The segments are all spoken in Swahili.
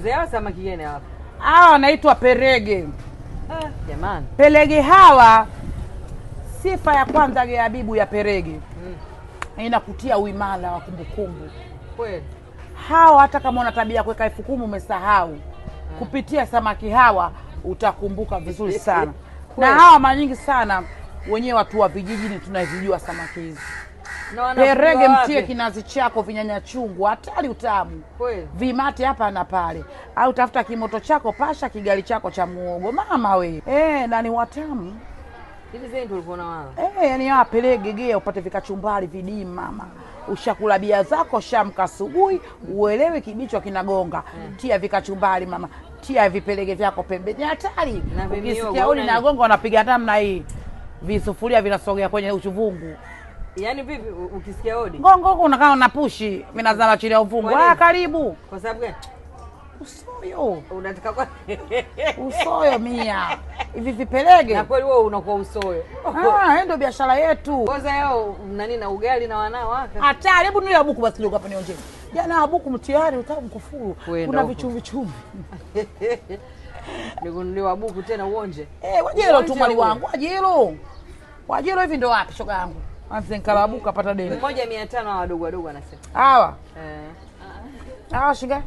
Mzee, hawa samaki gani hawa? Hawa wanaitwa perege. Ah, jamani. Perege hawa, sifa ya kwanza ya bibu ya perege inakutia uimara wa kumbukumbu. Kweli. Hawa hata kama una tabia ya kuweka 10,000 umesahau, kupitia samaki hawa utakumbuka vizuri sana. Na Kweli. hawa mara nyingi sana wenyewe watu wa vijijini tunazijua samaki hizi. Na wanavuliwa Perege mtie wapi? kinazi chako, vinyanya chungu, hatari utamu. Kweli. Vimate hapa na pale, au tafuta kimoto chako, pasha kigali chako cha muogo, mama we. Na ni watamu. Hivi zeni tulikuwa na wala. Yani hawa perege gea upate vikachumbari vidimu mama. Ushakula bia zako shamka asubuhi, uelewe kibichwa kinagonga. Tia vikachumbari mama, tia vipelege vyako pembeni, hatari. Na vimiogo, Ukisikia uli una- nagonga wanapiga namna hii, visufuria vinasogea kwenye uchuvungu. Yaani vipi ukisikia hodi? Ngongo huko unakaa unapushi, vinazama chini ya uvungu. Kwa nini? Ah, karibu. Kwa sababu gani? Usoyo. Unataka kwa Usoyo mia. Hivi vipelege. Na kweli wewe unakuwa usoyo. Ah, ndio biashara yetu. Kwanza yao nani na ugali na wanao waka. Hatari, hebu nile abuku basi kidogo hapa nionje. Jana abuku mtihani utamu kufuru. Kwenda Kuna huko. vichumvi chumvi. Nikununuliwa buku tena uonje. Wajelo tu Uonje mwali huo. wangu, wajelo. Wajelo hivi ndo wapi shoga yangu? Anze nkalabuka pata deni. 1,500 hawa wadogo wadogo anasema. Hawa. Eh. Hawa shinga?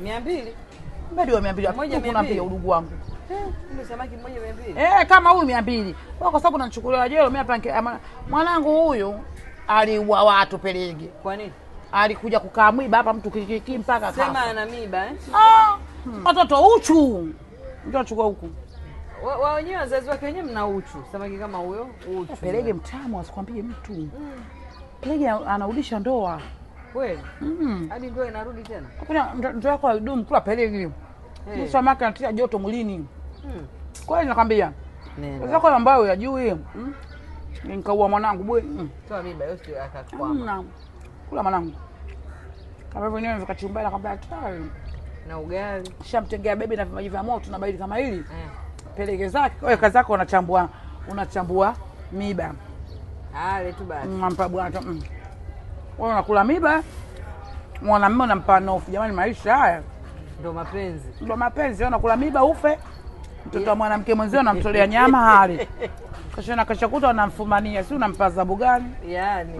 200. Mbedi wa 200. Moja Kuna 200. pia udugu wangu. Ndio samaki mmoja 200. Kama huyu 200. Kwa sababu unanichukulia wajelo mimi hapa mwanangu huyu aliua watu pelege. Kwa nini? Alikuja kukaa mwiba hapa mtu kikiki mpaka Sema kafa. ana miba eh? Ah, watoto uchu. Ndio achukua huku. Wa wenyewe wazazi wake wenyewe mna uchu. Samaki kama huyo uchu. Pelege mtamu asikwambie mtu. Pelege anarudisha ndoa. Kweli? Hadi ndoa inarudi tena. Kuna ndoa yako haidumu kula pelege. Hey. Samaki anatia joto mwilini. Kweli nakwambia. Nenda. Sasa kwa ambayo hujui. Nikaua mwanangu bwe. Toa miba yote akakwama. Kula mwanangu. Kama hivyo nyewe vikachumbari nakwambia hatari. Na ugali. Shamtengea bebe na vimaji vya moto na baridi kama hili. Pelege zake. Wewe kazi yako unachambua miba. Ale tu basi. Unampa bwana. Wewe unakula miba. Mwanamume unampa nofu. Jamani maisha haya. Ndio mapenzi. Ndio mapenzi. Wewe unakula miba ufe. Mtoto wa mwanamke mwenzio unamtolea nyama hali. Kesho na kesho kutwa unamfumania, si unampa adhabu gani? Yaani.